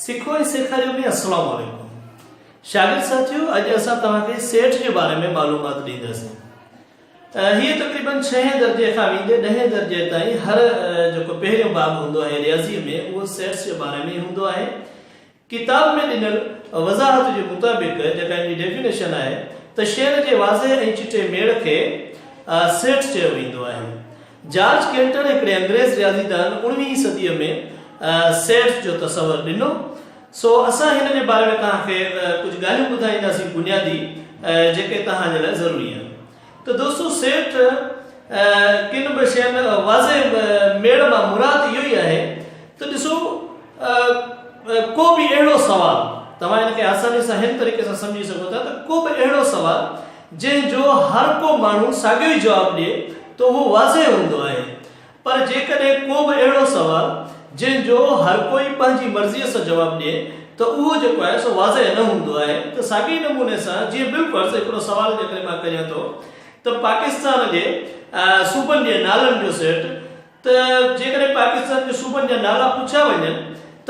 سکو ۽ سيکاريو ۾ السلام عليڪم شاگرد ساٿيو اڄ اسان توهان کي سيٺ جي باري ۾ معلومات ڏينداسين. هيء تقريبن ڇهين درجي کان ويندي ڏهين درجي تائين هر جيڪو پهريون باب هوندو آهي رياضيء ۾ اهو سيٽس جي باري ۾ ئي هوندو آهي. ڪتاب ۾ ڏنل وضاحت جي مطابق جيڪا ان جي ڊيفينيشن آهي ته شين جي واضح ۽ چٽي ميڙ کي سيٽ چيو ويندو آهي. جارج ڪينٽر هڪڙي انگريز رياضيدان اڻويهين صديء ۾ سيٽس جو تصور ڏنو. سو اسان هن جي باري ۾ توهان کي ڪجهه ڳالهيون ٻڌائينداسين بنيادي جيڪي توهان جي لاء ضروري آهن. ته دوستو سيٺ ڪن به شين واضح ميڙ مان مراد اهو ئي آهي ته ڏسو ڪو به اهڙو سوال توهان ان کي آساني سان هن طريقي سان سمجهي سگهو ٿا ته ڪو به اهڙو سوال جنهن جو هر ڪو ماڻهو ساڳيو ئي جواب ڏئي ته اهو واضح هوندو آهي پر جيڪڏهن ڪو به اهڙو سوال جنهن جو هر ڪوئي پنهنجي مرضيء سان جواب ڏئي ته اهو جيڪو آهي سو واضح نه هوندو آهي ته ساڳئي نموني سان جيئن بالفرض هڪڙو سوال جيڪڏهن مان ڪريان ٿو ته پاڪستان جي صوبن جي نالن جو سيٽ ته جيڪڏهن پاڪستان جي صوبن جا نالا پڇيا وڃن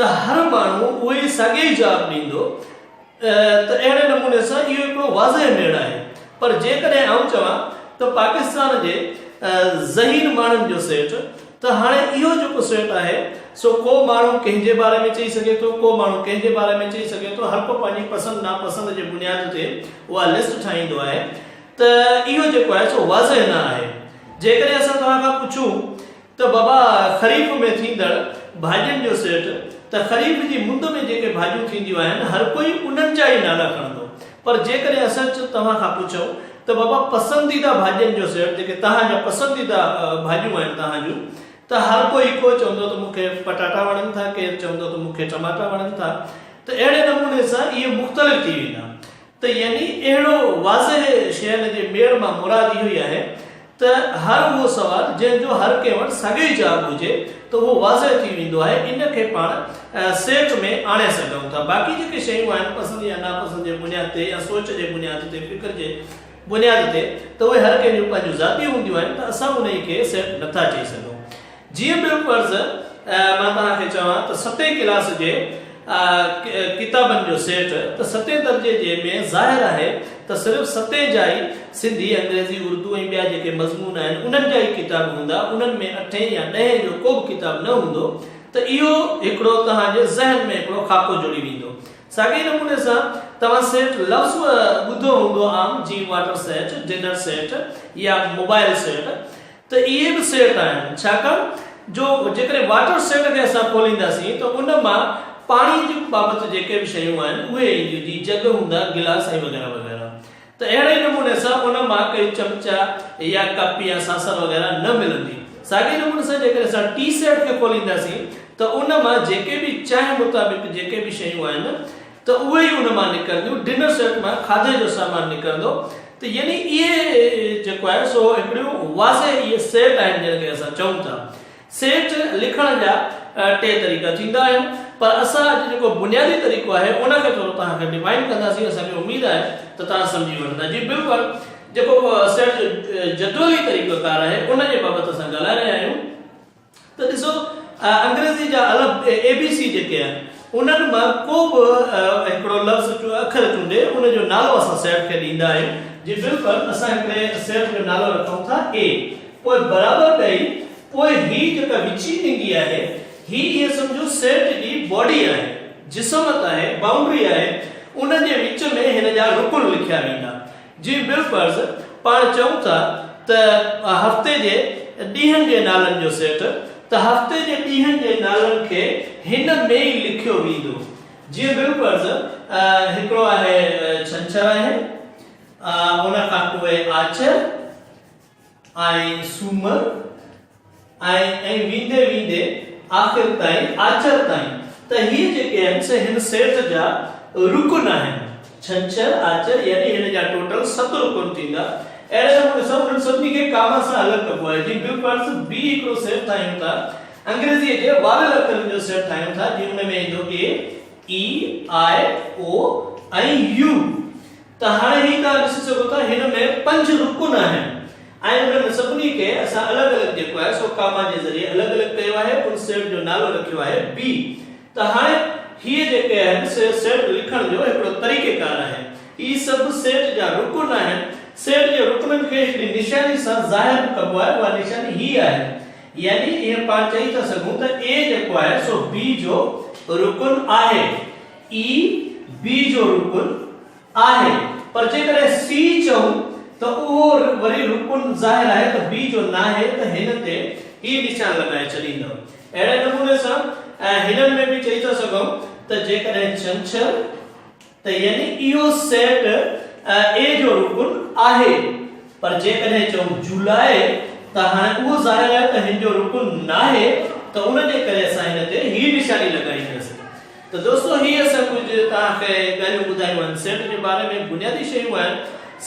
ته هر ماڻهو اهو ئي ساڳيو ئي جواب ڏيندو ته اهڙي نموني سان اهو هڪڙو واضح ميڙ آهي پر جيڪڏهن آئون چوان ته پاڪستان جي ذهين ماڻهن جو سيٽ ته هاڻي اهو جيڪو سيٽ آهي سو ڪو ماڻهو ڪنهن جي باري ۾ چئي سگهي ٿو ڪو ماڻهو ڪنهن جي باري ۾ چئي سگهي ٿو هر ڪو پنهنجي پسند ناپسند جي بنياد تي اها لسٽ ٺاهيندو آهي ته اهو جيڪو آهي سو واضح نه آهي جيڪڏهن اسان توهان کان پڇون ته بابا خريف ۾ ٿيندڙ ڀاڄين جو سيٽ ته خريف جي مند ۾ جيڪي ڀاڄيون ٿينديون آهن هر ڪوئي انهن جا ئي نالا کڻندو پر جيڪڏهن اسان توهان کان پڇون ته بابا پسنديده ڀاڄين جو سيٽ جيڪي توهان جا پسنديده ڀاڄيون آهن توهان جون ته هر ڪوئي ڪو چوندو ته مون کي پٽاٽا وڻن ٿا ڪير چوندو ته مون کي ٽماٽا وڻن ٿا ته اهڙي نموني سان اهي مختلف ٿي ويندا ته يعني اهڙو واضح شين جي ميڙ مان مراد اهو ئي آهي ته هر اهو سوال جنهن جو هر ڪنهن وٽ ساڳيو ئي جواب هجي ته اهو واضح ٿي ويندو آهي ان کي پاڻ سيٽ ۾ آڻي سگهون ٿا باقي جيڪي شيون آهن پسند يا ناپسند جي بنياد تي يا سوچ جي بنياد تي فڪر جي بنياد تي ته اهي هر ڪنهن جون پنهنجون ذاتي هونديون آهن ته اسان انهي کي سيٽ نٿا چئي سگهون. جيئن ٻيو فرض مان توهان کي چوان ته ستين ڪلاس جي ڪتابن جو سيٽ ته ستين درجي جي ۾ ظاهر آهي ته صرف ستين جا ئي سنڌي، انگريزي، اردو ۽ ٻيا جيڪي مضمون آهن انهن جا ئي ڪتاب هوندا انهن ۾ اٺين يا ڏهين جو ڪو به ڪتاب نه هوندو ته اهو هڪڙو توهان جي ذهن ۾ هڪڙو خاڪو جڙي ويندو. ساڳئي نموني سان توهان سيٽ لفظ به ٻڌو هوندو عام جيئن واٽر سيٽ، ڊنر سيٽ يا موبائل سيٽ ته اهي به سيٽ آهن ڇاڪاڻ جو جيڪڏهن واٽر سيٽ کي اسان کولينداسين ته ان مان پاڻي جي بابت جيڪي به شيون آهن اهي اينديون جيئن جڳ هوندا گلاس ۽ وغيره وغيره ته اهڙي ئي نموني سان ان مان ڪي چمچا يا ڪپ يا ساسر وغيره نه ملندي ساڳئي نموني سان جيڪڏهن اسان ٽي سيٽ کي کولينداسين ته ان مان جيڪي به چانهه مطابق جيڪي به شيون آهن ته اهي ئي ان مان نڪرنديون، ڊنر سيٽ مان کاڌي جو سامان نڪرندو ته يعني اهي جيڪو آهي سو هڪڙيون واضح اهي سيٽ آهن جن کي اسان چئون ٿا. سيٽ لکڻ جا ٽي طريقا ٿيندا آهن پر اسان اڄ جيڪو بنيادي طريقو آهي ان کي ٿورو توهان کي ڊفائن ڪنداسين اسان کي اميد آهي ته توهان سمجهي وٺندا. جي بلڪل جيڪو سيٽ جو جدولي طريقو ڪار آهي ان جي بابت اسان ڳالهائي رهيا آهيون. ته ڏسو انگريزي جا الف اي بي سي جيڪي آهن انهن مان ڪو به هڪڙو لفظ اکر چونڊي ان جو نالو اسان سيٽ کي ڏيندا آهيون جي بلڪل اسان هڪڙي سيٽ جو نالو رکون ٿا اي پوء برابر ڏئي پوء هي جيڪا وچين ايندي آهي هي ائين سمجهو سيٽ جي باڊي آهي جسمت آهي باؤنڊري آهي ان جي وچ ۾ هن جا رڪن لکيا ويندا جي بالفرض پاڻ چئون ٿا ته هفتي جي ڏينهن جي نالن جو سيٽ ته هفتي جي ڏينهن جي نالن کي هن ۾ ئي لکيو ويندو. جيئن بالفرض هڪڙو آهي ڇنڇر آهي ان کان پوء آچر ۽ سومر ۽ ائين ويندي ويندي آخر تائين آچر تائين ته هي جيڪي آهن سي هن سيٽ جا رڪن آهن. ڇنڇر، آچر يعني هن جا ٽوٽل ست رڪن ٿيندا. اهڙي نموني سان انهن سڀني کي ڪاما سان الڳ ڪبو آهي. جيئن بالفرض بي هڪڙو سيٽ ٺاهيون ٿا. انگريزيء جي واويل اکرن جو سيٽ ٺاهيون ٿا جيئن ان ۾ ايندو اي، اي، آء، او ۽ يو. ته هاڻي هي توهان ڏسي سگهو ٿا هن ۾ پنج رڪن آهن ۽ انهن سڀني کي اسان الڳ الڳ جيڪو آهي سو ڪاما جي ذريعي الڳ الڳ ڪيو آهي ان سيٽ جو نالو رکيو آهي بي ته هاڻي هيء جيڪي آهن سي سيٽ لکڻ جو هڪڙو طريقيڪار آهي. هي سڀ سيٽ جا رڪن آهن. سيٽ جي رڪنن کي هڪڙي نشاني سان ظاهر به ڪبو آهي، اها نشاني هيء آهي. يعني ائين پاڻ چئي ٿا سگهون ته A جيڪو آهي سو B جو رڪن آهي. E B جو رڪن آهي. پر جيڪڏهن C چئون ته اهو وري رڪن ظاهر آهي ته B جو ناهي ته هن تي هي نشان لڳائي ڇڏيندؤ. اهڙي نموني سان هنن ۾ به چئي ٿا سگهون ته جيڪڏهن ڇنڇر ته يعني اهو سيٽ A جو رڪن آهي پر جيڪڏهن چئون جولاء ته هاڻي اهو ظاهر آهي ته هن جو رڪن ناهي ته ان جي ڪري اسان هن تي هي نشاني لڳائينداسين. ته دوستو هي اسان ڪجهه توهان کي ڳالهيون ٻڌايون آهن سيٽ جي باري ۾ بنيادي شيون آهن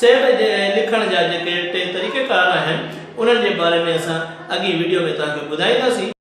سيٽ جي لکڻ جا جيڪي ٽي طريقه ڪار آهن انهن جي باري ۾ اسان اڳين وڊيو ۾ توهان کي ٻڌائينداسين.